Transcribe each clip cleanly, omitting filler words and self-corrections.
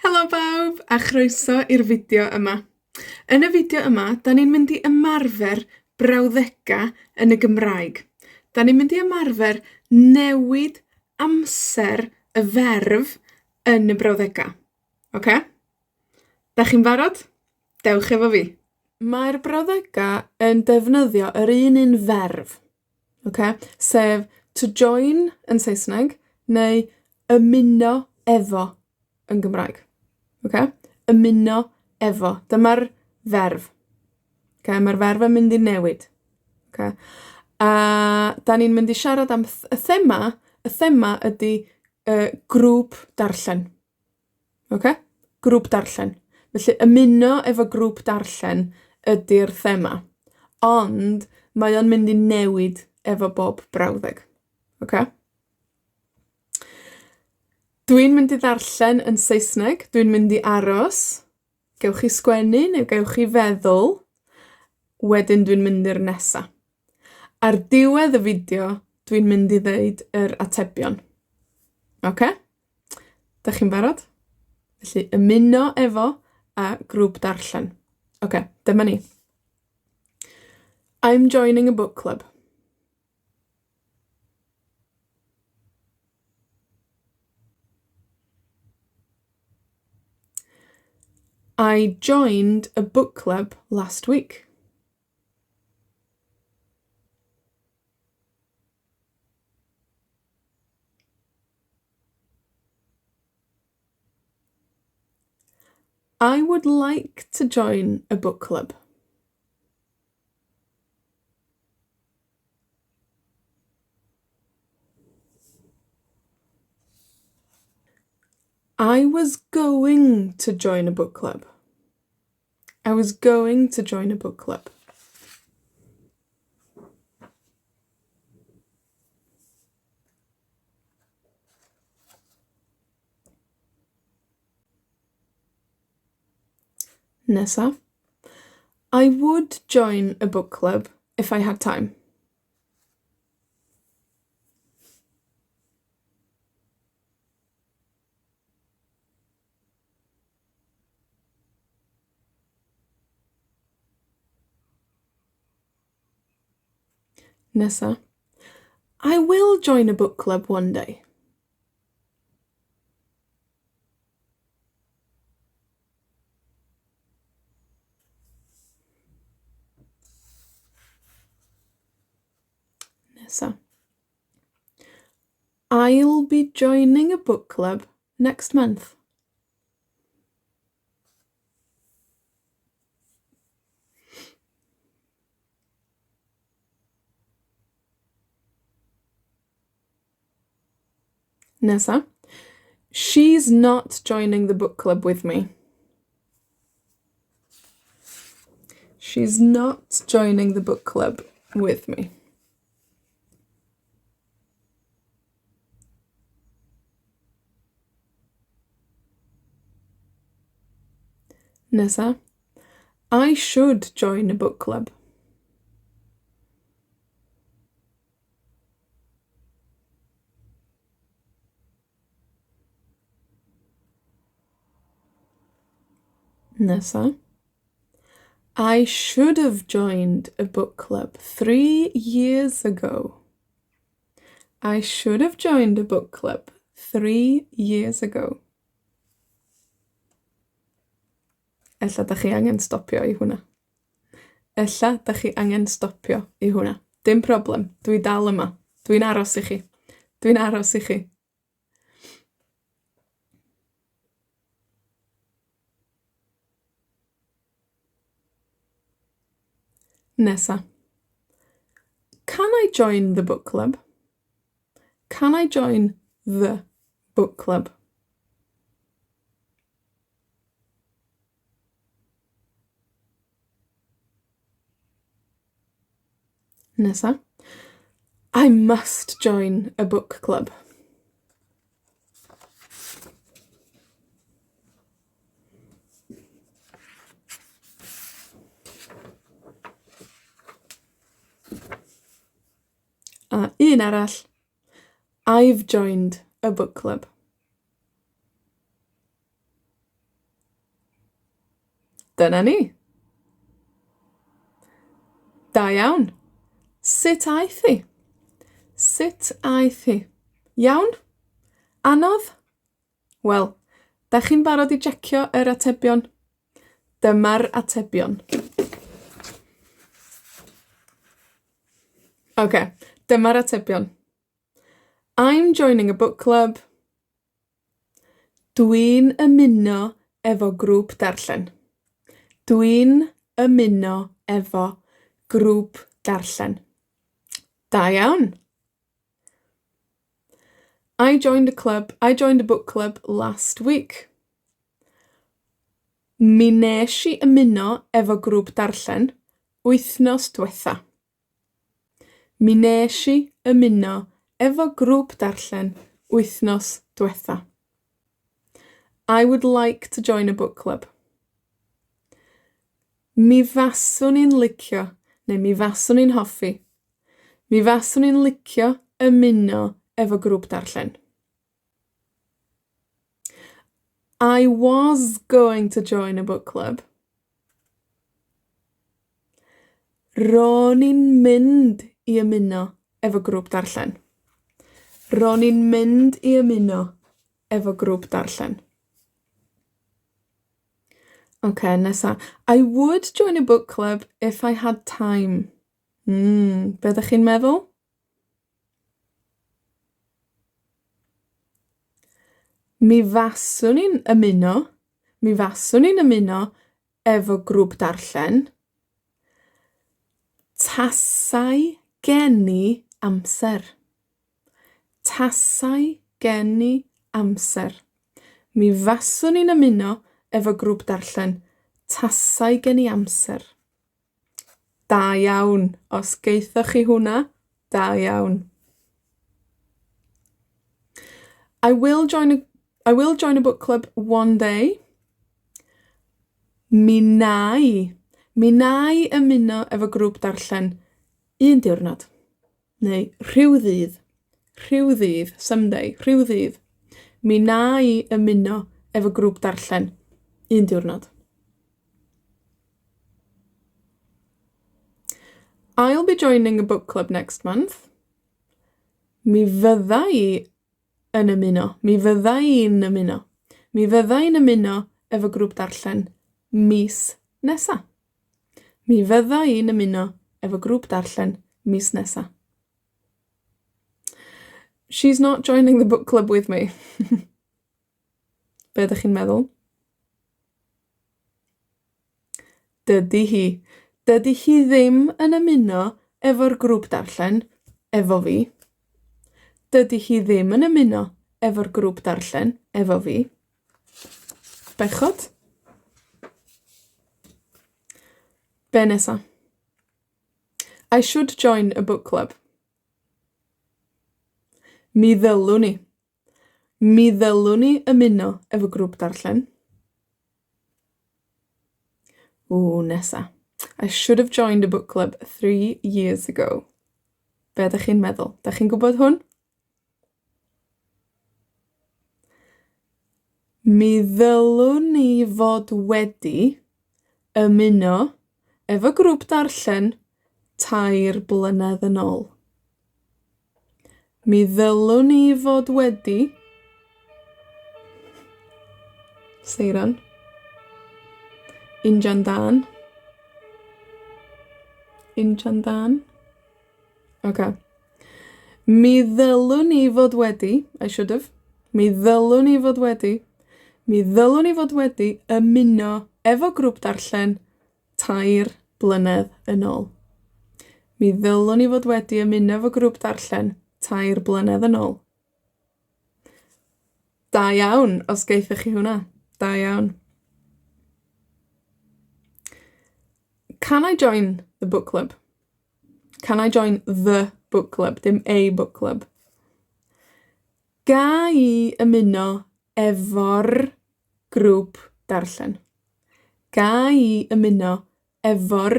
Helo bawb, a chroeso i'r fideo yma. Yn y fideo yma, 'dan ni'n mynd i ymarfer brawddega' yn y Gymraeg. 'Dan ni'n mynd i ymarfer newid amser y ferf yn y brawddega'. Oce? 'Dach chi'n barod? Dewch efo fi. Mae'r brawddega' yn defnyddio yr un un ferf. Oce? Sef to join yn Saesneg, neu ymuno efo yn Gymraeg. Oce? Ymuno efo. Dyma'r ferf. Oce, ma'r ferf yn mynd i newid. Oce? A 'dan ni'n mynd i siarad am th- y thema, y thema ydi yy grŵp darllen. Oce? Grŵp darllen. Felly, ymuno efo grŵp darllen ydi'r thema, ond mae o'n mynd i newid efo bob brawddeg. Oce? Dwi'n mynd i ddarllen yn Saesneg, dwi'n mynd i aros, gewch chi sgwennu neu gewch chi feddwl, wedyn dwi'n mynd i'r nesa. Ar diwedd y fideo, dwi'n mynd i ddeud yr atebion. Oce? 'Dach chi'n barod? Felly, ymuno efo a grŵp darllen. Oce, dyma ni. I'm joining a book club. I joined a book club last week. I would like to join a book club. I was going to join a book club. I was going to join a book club. Nesa. I would join a book club if I had time. Nesa. I will join a book club one day. Nesa. I'll be joining a book club next month. Nesa. She's not joining the book club with me. She's not joining the book club with me. Nesa. I should join a book club. Nesa. I should have joined a book club three years ago. I should have joined a book club three years ago. Ella 'dach chi angen stopio i hwnna. Ella 'dach chi angen stopio i hwnna. Dim problem, dwi dal yma. Dwi'n aros i chi. Dwi'n aros i chi. Nesa. Can I join the book club? Can I join the book club? Nesa. I must join a book club. A un arall. I've joined a book club. Dyna ni. Da iawn. Sut aeth hi? Sut aeth hi? Iawn? Anodd? Wel, 'dach chi'n barod i jecio yr atebion? Dyma'r atebion. Oce, dyma'r atebion. I'm joining a book club. Dwi'n ymuno efo grŵp darllen. Dwi'n ymuno efo grŵp darllen. Da iawn! I joined a club, I joined a book club last week. Mi wnesh i ymuno efo grŵp darllen wythnos dwetha. Mi wnes i ymuno efo grŵp darllen wythnos dwetha. I would like to join a book club. Mi faswn i'n licio, neu mi faswn i'n hoffi, mi faswn i'n licio ymuno efo grŵp darllen. I was going to join a book club. Ro'n i'n mynd i ymuno efo grŵp darllen. Ro'n i'n mynd i ymuno efo grŵp darllen. Oce, nesa. I would join a book club if I had time. Hmm, be' 'dach chi'n meddwl? Mi faswn i'n ymuno, mi faswn i'n ymuno efo grŵp darllen, tasai gen i amser. Tasai gen i amser. Mi faswn i'n ymuno efo grŵp darllen, tasai gen i amser. Da iawn. Os gaethoch chi hwnna, da iawn. I will join a, I will join a book club one day. Mi wna i. Mi wna i ymuno efo grŵp darllen un diwrnod. Neu rhyw ddydd. Rhyw ddydd, someday, rhyw ddydd. Mi wna i ymuno efo grŵp darllen un diwrnod. I'll be joining a book club next month. Mi fydda i yn ymuno. Mi fydda i'n ymuno. Mi fydda i'n ymuno efo grŵp darllen mis nesa. Mi fydda i'n ymuno efo grŵp darllen mis nesa. She's not joining the book club with me. Be' 'dych chi'n meddwl? Dydi hi. Dydi hi ddim yn ymuno efo'r grŵp darllen efo fi. Dydi hi ddim yn ymuno efo'r grŵp darllen efo fi. Bechod. Be' nesa? I should join a book club. Mi ddylwn i. Mi ddylwn i ymuno efo grŵp darllen. Ww, nesa. I should have joined a book club three years ago. Be' 'dach chi'n meddwl? 'Dach chi'n gwbod hwn? Mi ddylwn i fod wedi ymuno efo grŵp darllen tair blynedd yn ôl. Mi ddylwn i fod wedi Seiran. Injan dân. Injan dân. Oce. Mi ddylwn i fod wedi, I should have. Mi ddylwn i fod wedi, mi ddylwn i fod wedi ymuno efo grŵp darllen tair blynedd yn ôl. Mi ddylwn i fod wedi ymuno efo grŵp darllen tair blynedd yn ôl. Da iawn, os gaethoch chi hwnna. Da iawn. Can I join the book club? Can I join the book club? Dim a book club. Ga i ymuno efo'r grŵp darllen? Ga i ymuno efo'r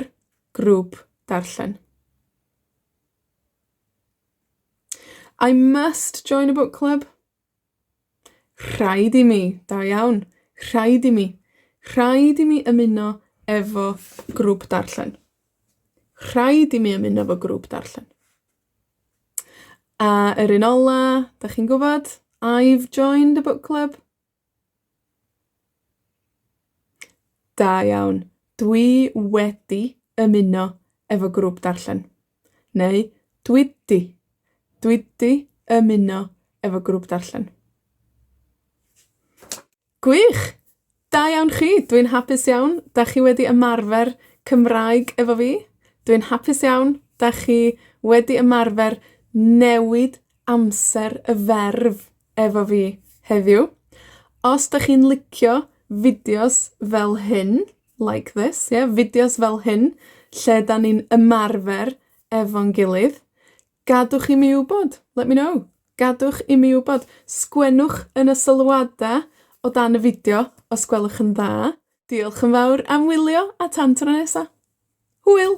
grŵp darllen? I must join a book club. Rhaid i mi, da iawn. Rhaid i mi. Rhaid i mi ymuno efo grŵp darllen. Rhaid i mi ymuno efo grŵp darllen. A yr un ola, 'dach chi'n gwbod? I've joined a book club. Da iawn. Dwi wedi ymuno efo grŵp darllen. Neu dwi 'di. Dwi 'di ymuno efo grŵp darllen. Gwych! Da iawn chi. Dwi'n hapus iawn. 'Dach chi wedi ymarfer Cymraeg efo fi. Dwi'n hapus iawn 'dach chi wedi ymarfer newid amser y ferf efo fi heddiw. Os 'dach chi'n licio fideos fel hyn, like this, ie, fideos fel hyn, lle 'dan ni'n ymarfer efo'n gilydd, gadwch i mi wbod, let me know. Gadwch i mi wbod. Sgwennwch yn y sylwada o dan y fideo, os gwelwch yn dda. Diolch yn fawr am wylio, a tan tro nesa. Hwyl!